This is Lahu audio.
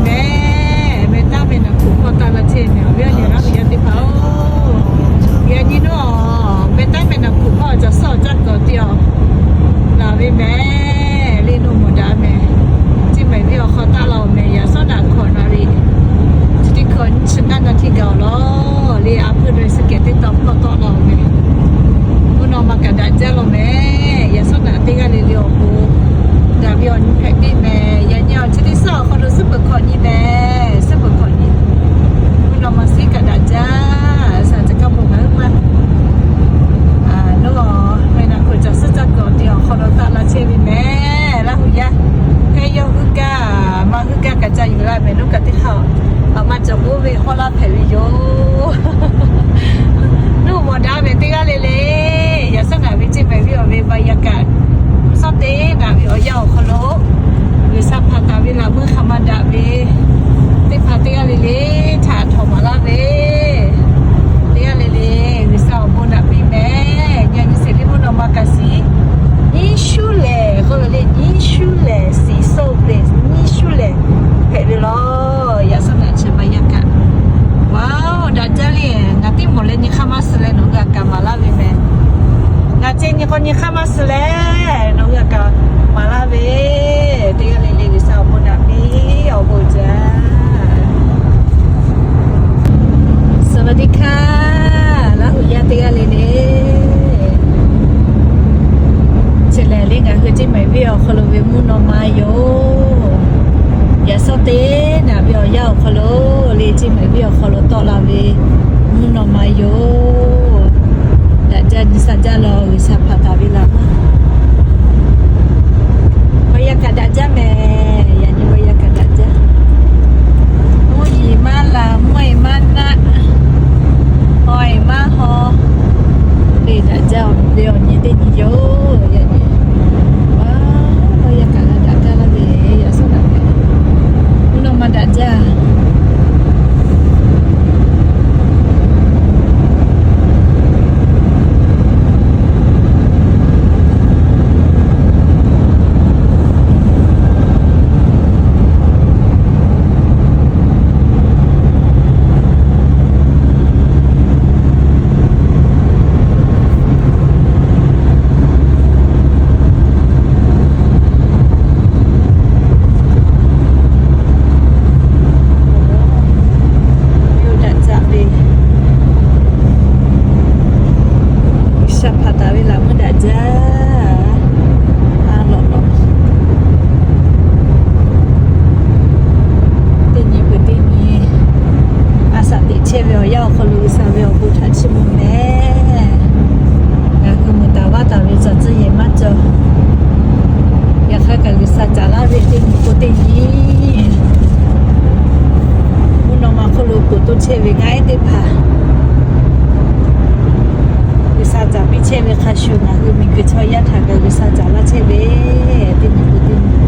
Mehˍ, mehˍ taˉ mehˍ naˬ hkuꞈ hpawˇ taˆ la chehˇ mehˍ, awˬ viˉ awˬ nyi laˇ hui yaˇ teˇ hpaˍ-oˬ. Yaꞈ nyi nawˉ, mehˍ taˉ mehˍ naˬ hkuꞈ hpawˇ caˬ suhˉ awˬ caˇ kuiˬ awˬ te awˬ laˬ ve mehˍ. Le nuˇ mawˬ daꞈ mehˍ. Ceˇ mehˍ viˉ awˬ hk'aw taˆ la-oˬ mehˍ. Yaꞈ sawˉ naꞈ hkawꞈ naˍ riˍ chi teˇ hkawꞈ nyiˇ chi ngaˇ naˍ htiˇ gaˬ awˬ lawn le, a hpfuhˇ dawˇ suh kehˬ teˇ taw hpawˇ tawˆ la-oˬ mehˍ. Mvuhˇ naw ma kaꞈ daꞈ jaˇ law mehˍ. Yaꞈ sawˉ naꞈ teˇ g'aˇ le le awˬ pon daꞈ ve awˬ nyi hpehꞈ piˇ mehˍ. Yaꞈ nyi awˬ chi teˇ suhˉ awˬ hk'aw lo suhˉ peuˬ hkawꞈ nyi mehˍ. Suhˉ peuˬ hkawꞈ nyi. Mvuhˇ naw ma suhˉ kaꞈ daꞈ jaˇ. Saˍ ca kaˇ bon ngaˬ hui maˇ nawˉ, mehˍ naˬ hkuꞈ caˬ suhˉ caˇ kuiˬ awˬ te awˬ hk'aw lo taˆ la chehˇ ve mehˍ. Laˇ hui yaˇ, hk'e yawˇ hui gaˇ maˇ hui gaˇ kaꞈ ca yuˬ la mehˍ. Nawˉ kaꞈ teˇ hk'aˇ awˬ ma cawˬ k'oˆ ve hawˉ laˇ hpehꞈ ve yoˬ. Nuˇ mawˬ daꞈ mehˍ teˇ g'aˇ le le. Yaꞈ sawˉ naꞈ ve ceˇ mehˍ viˉ awˬ ve ba yaˇ kaꞈ, suhˉ teˇ naꞈ ve awˬ yanˇ awˬ hk'aw lo G'uiˬsha hpanˍ taˍ ve laꞈ meuˇ hk'a ma daꞈ ve teˇ hpaˍ teˇ g'aˇ le le htaꞈ htawꞈ maˍ laˇ ve teˇ g'aˇ le le, G'uiˬsha awˬ bon naꞈ piˇ mehˍ. Yaꞈ nyi seˍ liˇ mvuhˇ naw ma kaꞈ shiˍ nyiˇ shuˉ lehˬ k'oˆ ve le, nyiˇ shuˉ lehˬ shiˍ soˇ ve nyiˇ shuˉ lehˬ hpehꞈ ve law. Yaꞈ sawˉ naꞈ chi ba yaˇ kaꞈ, wa, daꞈ jaˇ le. Ngaˬ teˇ mawˬ leh nyi hk'aˇ maˇ suh leh nawˬ hui g'a kaꞈ maˍ laˇ ve mehˍ. Ngaˬ ceh nyi k'o nyi hk'aˇ maˇ suh leh nawˬ hui g'a kaꞈ maˍ laˇ ve teˇ g'aˇ le le, G'uiˬsha awˬ bon naꞈ piˇ awˬ bon jaˇ. สวัสดีค่ะ Laˇ hui yaˇ teˇ g'aˇ le le. Chi lehˬ le ngaˬ hui ceˇ mehˍ viˉ awˬ hk'aw lo ve mvuhˇ naw ma yoˬ. Yaꞈ sawˉ teˇ naꞈ ve awˬ yanˇ awˬ hk'aw lo le, ceˇ mehˍ viˉ awˬ hk'aw lo tawˆ la ve mvuhˇ naw ma yoˬ. Daꞈ jaˇ nyi sha jaˇ law, G'uiˬsha hpanˍ taˍ ve laꞈ meuˇ. Baˬ yaˇ kaꞈ daꞈ jaˇ mehˍ. Yaꞈ nyi baˬ yaˇ kaꞈ daꞈ jaˇ. Mvuhˇ yeˬ maˇ laˬ, mvuhˇ yeˬ maˇ naˆ, haw yeˬ maˇ haw. Te daꞈ jaˇ ve awˬ nyi teˇ nyi yoˬ. Yaꞈ nyi baˬ yaˇ kaꞈ daꞈ jaˇ laˇ ve, yaꞈ sawˉ naꞈ ve mvuhˇ naw ma daꞈ jaˇ. Yawˇ daꞈ jaˇ ve, G'uiˬsha hpanˍ taˍ ve laꞈ meuˇ daꞈ jaˇ. A lawꞈ lawꞈ teˇ nyi peuˬ teˇ nyi a shaꞈ teꞈ chehˇ ve awˬ yanˇ awˬ hk'aw lo G'uiˬsha ve awˬ bon htaꞈ chiˇ mvuh mehˍ. Ngaˬ hui mui taˍ vaˇ taˍ ve tcuh yehˬ maˇ cawˬ. Yaꞈ hk'aˇ kaꞈ G'uiˬsha caˍ laˇ ve teˇ nyi k'o teˇ nyi mvuhˇ naw ma hk'oˆ lo poˬ toˇ chehˇ ve ngaˬ ehˉ teˇ hpaˍ, G'uiˬsha caˍ piˇ chehˇ ve hk'a shuˍ ngaˬ hui miˬguiˬ chaw yaˇ htaꞈ kaꞈ G'uiˬsha caˍ laˇ chehˇ ve teˇ nyi k'o teˇ nyi.